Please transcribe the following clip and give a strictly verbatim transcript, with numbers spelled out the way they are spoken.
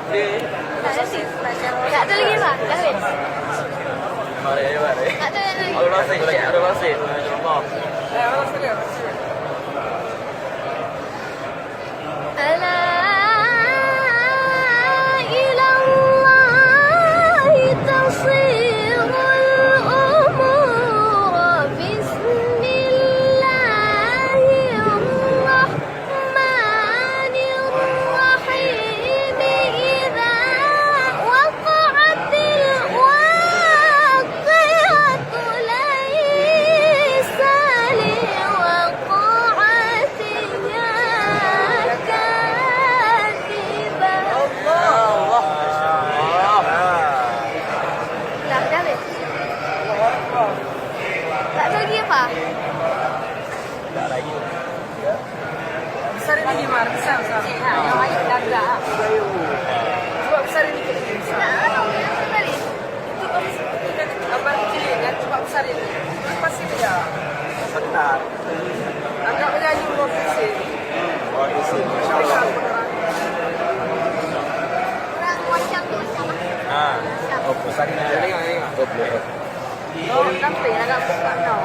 Tak ada lagi, Bang. Dah habis. Tak ada lagi. Ada masih, ada masih. ألا إلى الله تصير الأمور. بسم الله الرحمن الرحيم. إذا وقعت الواقعة. ليس لوقعتها كاذبة. Dah, dah habis. Tak ada lagi apa? Besar ini gimana? Besar, besar. Yang lain dah gerak. Cuba besar ini ke sini, besar. Itu kamu sebutkan gambar kecil kan? Cuba besar ini. Ini pasti beda. Sebentar. Agak menyanyi, orang kecil. Orang kecil, masya Allah. Orang macam tu, macam mana? Ah, oh, besar ini. Tengok, tengok. Dua puluh. Oh, sampai agak besar tau.